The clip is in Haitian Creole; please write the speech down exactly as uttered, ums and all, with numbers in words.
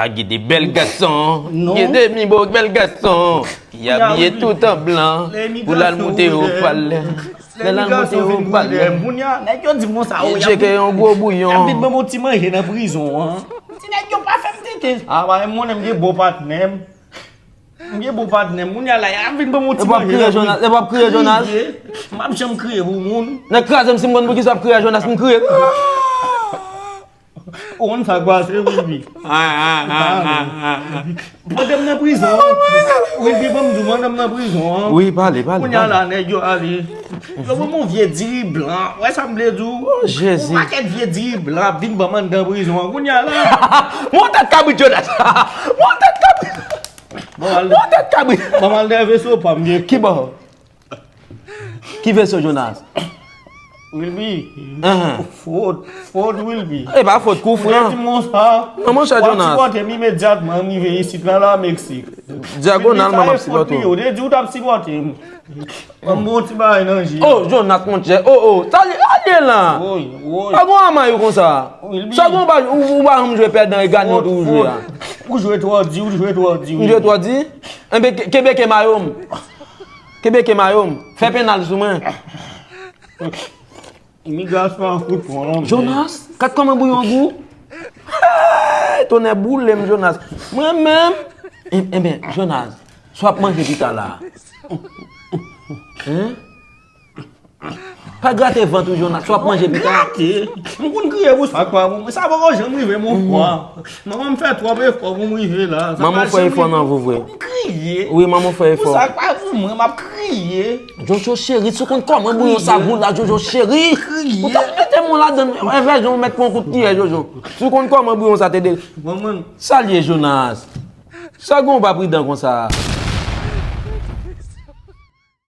A gen de bèl gason, gen de mi bo bèl gason ki abiye tout an blan pou l al monte o palè. Lè l al monte o palè. Kounye a, nèg yo di m konsa, o, y ap tcheke yon gwo bouyon. Y ap vin ban m yon ti manje nan prizon an. Ti nèg yo pa fè m tete. A, pa menm mwen, m gen bon patnè m. M gen bon patnè m. Kounye a la, y ap vin ban m yon ti manje nan prizon. Lè w ap kriye, Jonas, lè w ap kriye, Jonas. M ap janm kriye pou moun. Nèg kraze m, si m konn poukisa w ap kriye a, Jonas, m kriye. Ou konn sa k pase, Wilby? Pandan m nan prizon an, Wilby, ban m di w, pandan m nan prizon an. Wi, pale, pale. Kounye a la, nèg yo ale. Yo ban m yon vye diri blan. Wè sa m vle di w? O, Jezi. Yon pakèt vye diri blan ap vin ban m anndan prizon an. Kounye a la. Mwen tèt kabrit, Jonas. Mwen tèt kabrit. Mwen tèt kabrit. Ban m al nan veso pa m byen. Ki bò? Ki veso, Jonas? Wilby. Fot, fot, Wilby. E pa fot kou fran. Ou te di m konsa. Non, monchè, Jonas. W ap sipòte m imedyatman m rive isit la, la Meksik. Dyagonalman, m ap sipòte w. Ou te di w t ap sipòte m. Ban m bon ti bagay nan je. O, Jonas, monchè. O, o, sa li, sa li ye la? Woy, woy. Pa gon anmay ou konsa. Sa gon pa, ou, ou pa janm jwe pèdan e ganan ou toujou jwe a. Ou jwe twò di, ou jwe twò di. M jwe twò di? Enben, ke-, kenbe ke mayo m. Kenbe ke mayo m. Fè pennal sou mwen. Imigrasyon an fout pran nan men. Jonas, kat kòman bouyon gou. Hey, tonnè boule m, Jonas. Mwen menm. E, enben, Jonas, sa w ap manje pita la? Hein? Pa grate vant ou, Jonas, sa w ap manje pita? Grate. M konn kriye pou sa k pa pou mwen. Sa poko janm rive m yon fwa. Manman m fè twòp efò pou m rive la. Manman w fè efò nan vi w vre. M kriye. Wi, manman w fè efò. Pou sa k pa pou mwen, m ap kriye. Jojo cheri, si w konn kòman bouyon sa gou la, Jojo cheri. Ou t ap mete m ladan, envè jan w mèt pran kout kiyè, Jojo. Si w konn kòman bouyon sa te de. Manman. Sa l ye, Jonas? Sa gon pa pridan konsa?